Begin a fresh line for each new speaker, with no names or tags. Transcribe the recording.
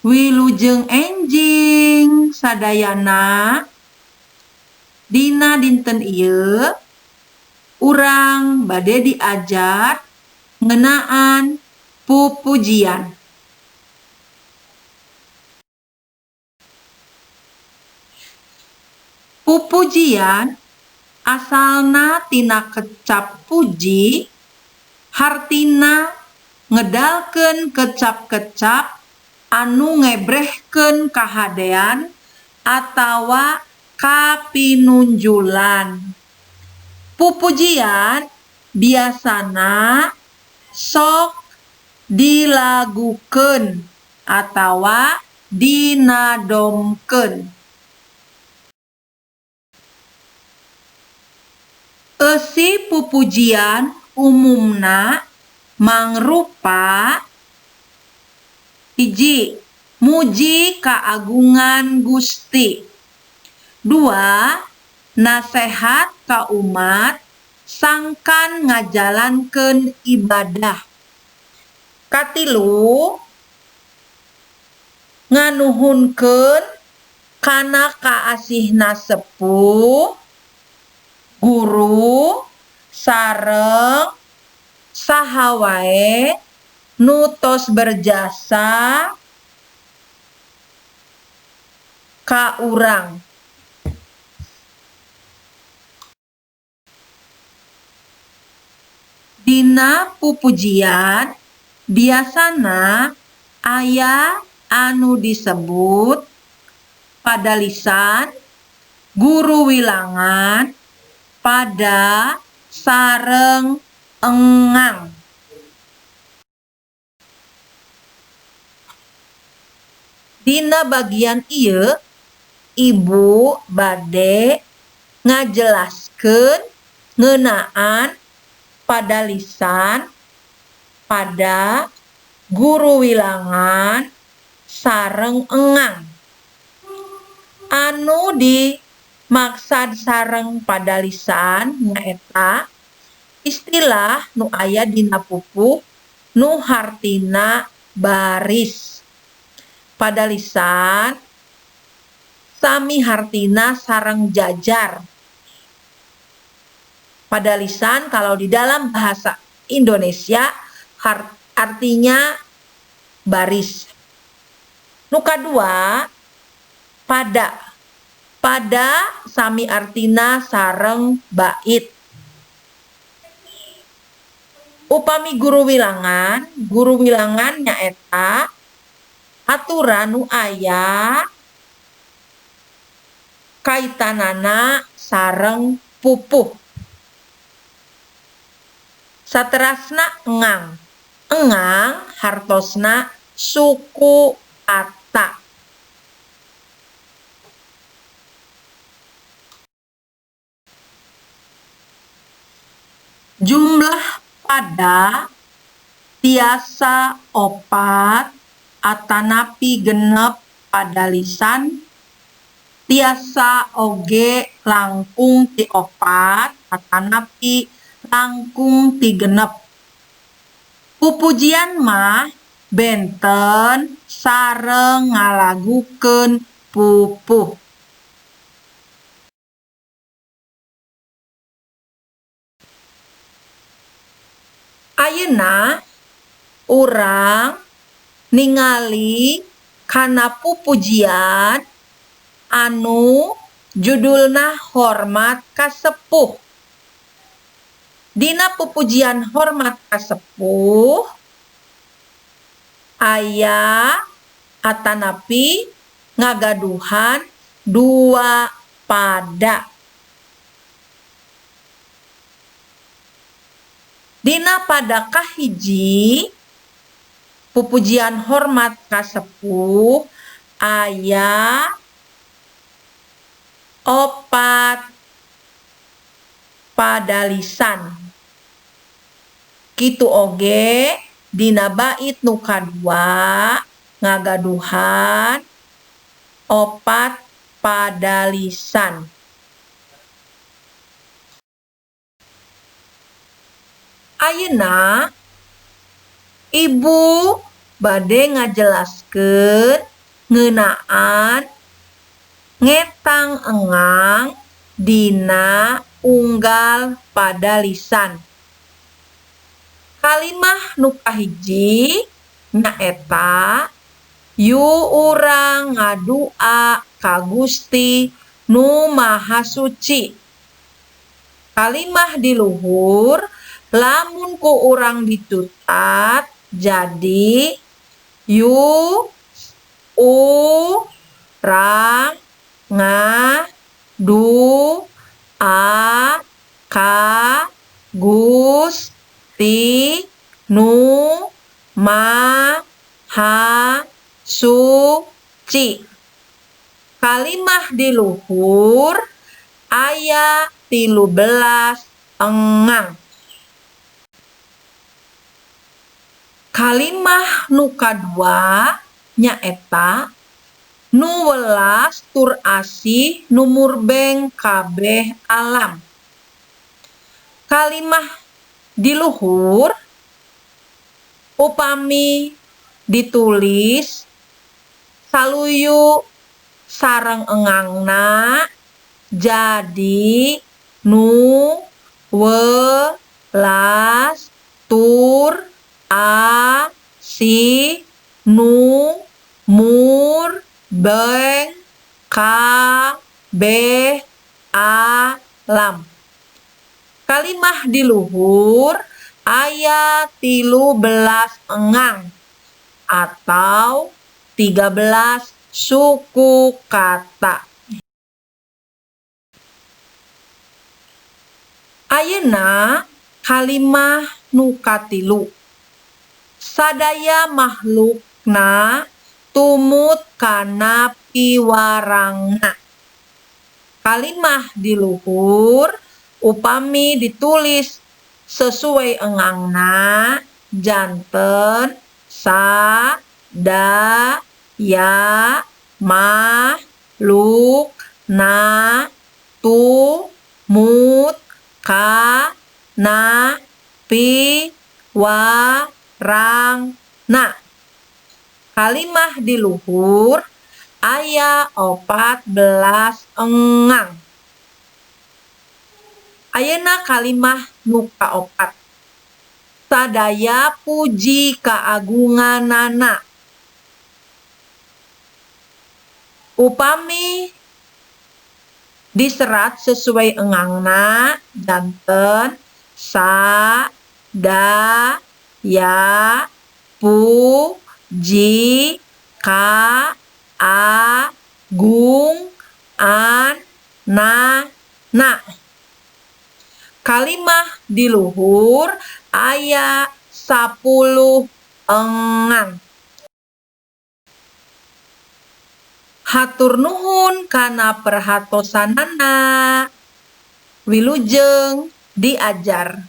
Wilujeng enjing sadayana dina dinten ieu urang bade diajar ngeunaan pupujian. Pupujian asalna tina kecap puji hartina ngedalkeun kecap-kecap anu ngebrehkeun kahadean atawa kapinunjulan. Pupujian biasana sok dilagukeun atawa dinadomkeun. Eusi pupujian umumna mangrupa 1. Muji kaagungan Gusti. 2. Nasehat ka umat sangkan ngajalankeun ibadah. 3. Nganuhunkeun kana kaasihna sepuh, guru, sareng saha wae nu tos berjasa ka urang. Dina pupujian biasana aya anu disebut padalisan, guru wilangan, pada, sareng engang. Dina bagian ieu ibu bade ngajelaskeun ngeunaan padalisan, pada, guru wilangan, sareng engang. Anu dimaksad sareng padalisan nyaeta istilah nu aya dina pupuh nu hartina baris. Padalisan sami hartina sareng jajar. Padalisan kalau di dalam bahasa Indonesia artinya baris. Nu kadua pada. Pada sami artina sareng bait. Upami guru wilangan nyaeta aturan nu aya kaitanana sareng pupuh. Saterasna engang. Engang hartosna suku kata. Jumlah pada tiasa 4 atanapi 6 padalisan, tiasa oge langkung ti 4 atanapi langkung ti 6. Pupujian mah benten sareng ngalagukeun pupuh. Ayeuna urang ningali kana pupujian anu judulna Hormat ka Sepuh. Dina pupujian Hormat ka Sepuh aya atanapi ngagaduhan 2 pada. Dina pada kahiji pupujian Hormat ka Sepuh aya 4 padalisan. Kitu oge dina bait nu kadua ngagaduhan 4 padalisan. Ayeuna ibu bade ngajelaskeun Ngeunaan ngetang engang dina unggal padalisan. Kalimah nu kahiji nyaeta yu urang ngadua ka Gusti Nu Maha Suci. Kalimah di luhur lamun ku urang dicutat jadi yu u rang nga du a ka gus ti nu ma ha su ci. Kalimah di luhur aya 13 engang. Kalimah nu kadua nyaeta nu welas tur asih nu murbeng kabeh alam. Kalimah di luhur upami ditulis saluyu sareng engangna jadi nu welas tur a si nu mur beng ka beh alam. Kalimah di luhur aya 13 engang atau 13 suku kata. Ayeuna kalimah nu katilu. Sadaya makhlukna tumut kana piwarangna. Kalimah di luhur upami ditulis sesuai engangna janten sa da ya ma luk na tu mut ka na pi wa rang na. Kalimah di luhur aya 14 engang. Ayeuna kalimah nu kaopat. Sadaya puji kaagunganana. Upami diserat sesuai engangna janten sa da ya pu ji ka a gung an na na. Kalimah di luhur aya 10 engang. Hatur nuhun kana perhatosanana. Wilujeng diajar.